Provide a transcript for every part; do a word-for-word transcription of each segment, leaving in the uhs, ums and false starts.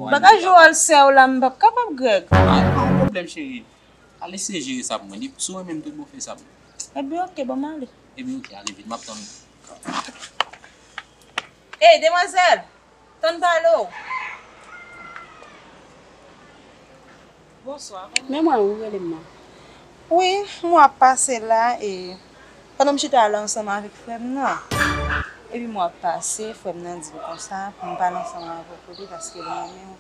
Bagay jwe wòl sè w la, m p ap kapab, Greg. Ah, e pa yon pwoblèm, cheri. Al eseye jere sa pou mwen. Depi si w renmen m, tout bon, fè sa pou mwen. Ebyen, oke, ban m ale. Ebyen, oke, ale vit, m ap tann ou. Ey, demwazèl! Tann pale w. Bonswa. Men mwen, ou rele m nan. Wi, m ap pase la e pandan m chita la ansanm avèk frè m nan. Epi m ap pase, frè m nan di m konsa pou m pale ansanm avè w pou li paske l renmen w.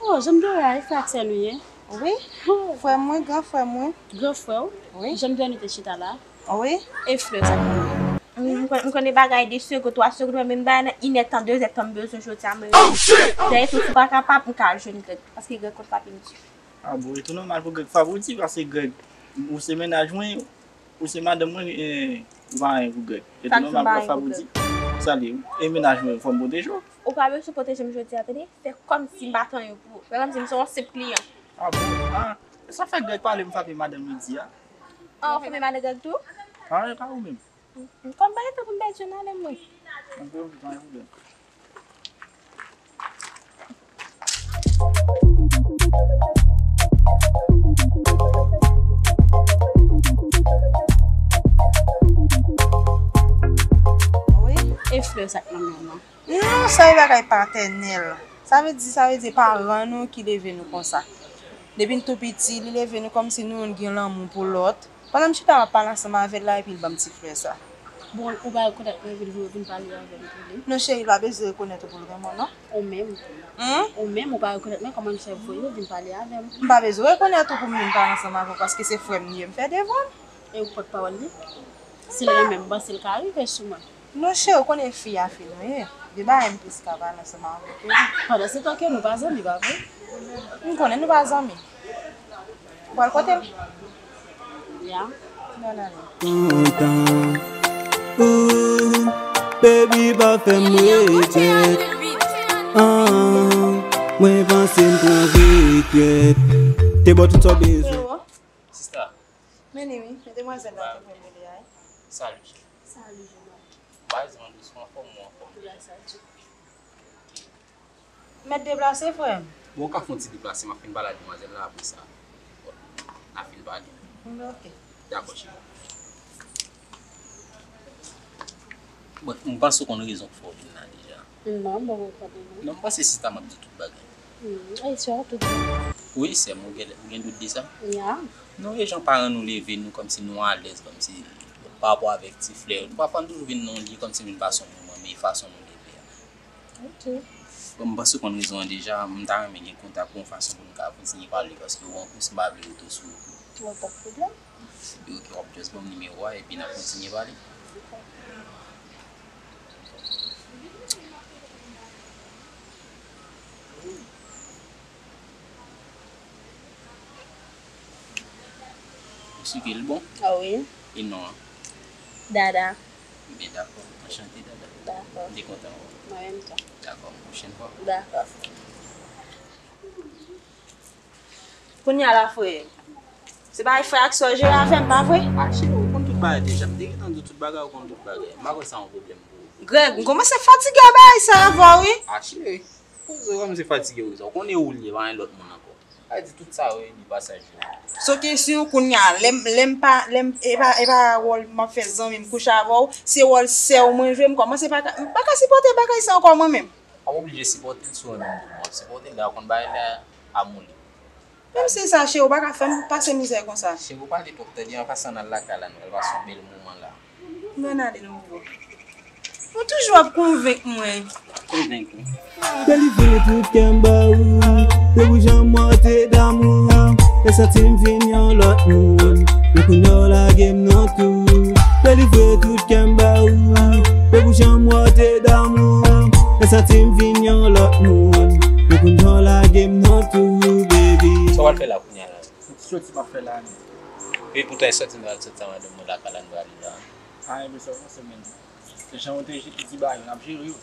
Oh, jan m te wè a, e frè ak sè nou ye? Wi. Oh. Frè mwen, gran frè mwen. Gran frè w? Wi. Jan m te wè nou te chita la. Wi. E flè sa k pou mwen? M, m konn, m konn de bagay de segon, twa segon, men m bay nan inèdtan, dezèdtan m bezwen jodi a, mwen. Oh, shit! Oh, dèyè tou, si w pa kapab, m ka al jwenn Greg, paske Greg konn frape m di. Ah bon, e tou nòmal pou Greg frape w di, paske Greg, ou se mennaj mwen, ou se madanm mwen, e, ou pa anyen pou Greg. E tou nòmal pou Greg frape w di. Sa li, e mennaj mwen, fò m pwoteje w. Ou pa bezwen pwoteje m jodi a, tande? Fè kòmsi m pa t anyen pou ou. Fè kòmsi m se yon senp kliyan. Ah bon? Ah, sa fè Greg pale m frape madanm li di a. Ah, ou frape madan Greg tou? Ah, e pa ou menm. Kòm pa gen tan pou m pèdi, n ale, mwen. Ok, ok, pa gen pwoblèm. Wi. E flè sa k nan men w lan? Non, sa e bagay patènèl. Sa vle di, sa vle di paran nou ki leve nou konsa. Depi n tou piti, li leve nou kòmsi nou youn gen lanmou pou lòt. Pandan m chita m ap pale ansanm avè l la, epi l ban m ti flè sa. Bon, ou pa rekonèt mwen, vin, vin pale avè m tou li? Non, cheri, l pa bezwen rekonèt ou pou l renmen w, non. Ou menm tou. Hum? Ou menm, ou pa rekonèt mwen, kòman m fè voye w vin pale avè m? M pa bezwen rekonèt ou pou m vin pale ansanm avè w, paske se frè m li ye, m fè devan m. E ou pòt pawòl li? Si l renmen m, m panse l ka rive sou mwen. Non, cheri, ou konnen fi a fi nou ye. De bagay m plis ka pale ansanm avèk yo. Pandan se tan ke nou pa zanmi, pa vre? M konnen nou pa zanmi. Ou pral kote l? Ya. Non, non, non. Kontan. Oh, baby, pa fè m regrèt. Ah, mwen panse m pran regrèt. Te ba w tout sa w bezwen. Sista. Men li wi, men demwazèl la te fè m rele a. Salut, cheri. Salut, jeune homme. Baz, mwen dous, ou anfòm, ou anfòm. Tout bagay sa di. Mèt deplase, frè m. Bon, ou ka fè yon ti deplase, m ap fin pale ak demwazèl la, apre sa, bon, n a fin pale. Bon, ok. Dakò, cheri. Bon, m panse w konn rezon k fè w vin la deja. Non, m poko konprann non. Non, m panse sista m ap di w tout bagay. Hmm, e sè w tout bagay. Wi, sè m, ou gen, ou gen dout de sa? Ya. Non, e jan paran nou leve nou kòmsi nou alèz, kòmsi pa rapò avèk ti flè. Pafwa nou toujou vin nan yon lye kòmsi vin pase yon moman, men e fason nou leve a. Ok. Bon, m panse w konn rezon an deja, m ta renmen gen kontak ou yon fason pou nou ka kontinye pale, paske ou an plis m pa vle rete sou wout ou. Bon, pa de pwoblèm. Epi, ok, w ap just ban m nimewo a, epi n ap kontinye pale. Ou sike l bon? Ah wi. E non an? Dada. Byen, dakò. Anchante, Dada. Dakò. M te kontan wè w. Mwen menm tou. Dakò, pwochèn fwa. Dakò. Kounye a la, frè, se bagay frè ak sè w jere avè m, pa vre? Ah, cheri, ou konn tout bagay deja. M te gentan di w tout bagay, ou konn tout bagay. M pa kwè sa yon pwoblèm pou ou. Greg, m kòmanse fatige a bagay sa avè w, wi. Ah, cheri, poze w, m se fatige wi sa. Ou konnen ou l ye, pa gen lòt moun ankò. Sa vle di tout sa yo, e li pasajè. Sou kesyon kounye a, lè m, lè m pa, lè m, e pa, e pa wòl m ap fè zanmi m kouche avè w, se wòl sè w mwen jwe, m kòmanse pa ka, m pa ka sipòte bagay sa ankò mwen menm. W ap oblije sipòte l si w renmen m tou. W ap sipòte l, lè w konn bagay la, a moli. Menm si sa, cheri, w pa ka fè m pase mizè konsa. Cheri, ou pale twòp, tande, ann pase ann al lakay la, nou pral pase yon bèl moman la. Nou ann ale nou. Ou toujou ap konvenk mwen. Konvenk ou. Delivre tout kè m ba ou. Depi jan m wè w te damou. E santi m vin yon lòt moun. Men kounye a w lage m nan tou. Delivre tout kè m ba ou. Depi jan m wè w te damou. E santi m vin yon lòt moun. Men kounye a w lage m nan tou, baby. Sa w al fè la kounye a la? Soti m ap fè la menm. Epi poutan e soti nou al soti sa madanm mwen lakay la nou prale la. Ah, ebyen sa w panse menm. Se jan w te di bagay yo, n ap jere yo.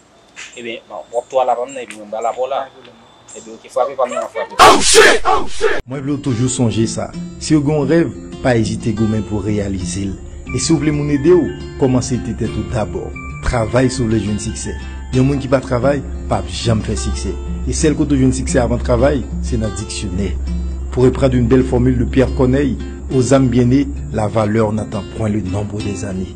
Ebyen, w ap tou al apa m nan epi mwen m pral apa w la. Pa gen pwoblèm non. Ebyen, ok, frape pa m nan, frape pa m. Mwen vle w toujou sonje sa. Si w gen yon rèv, pa ezite goumen pou w reyalize l. E si w vle moun ede w, kòmanse ede tèt ou dabò. Travay si w vle jwenn siksè. Yon moun ki pa travay p ap janm fè siksè. E sèl kote w jwenn siksè avan travay, se nan diksyonè. Pour reprendre une belle formule de Pierre Corneille, aux âmes bien nées, la valeur n'attend point le nombre des années.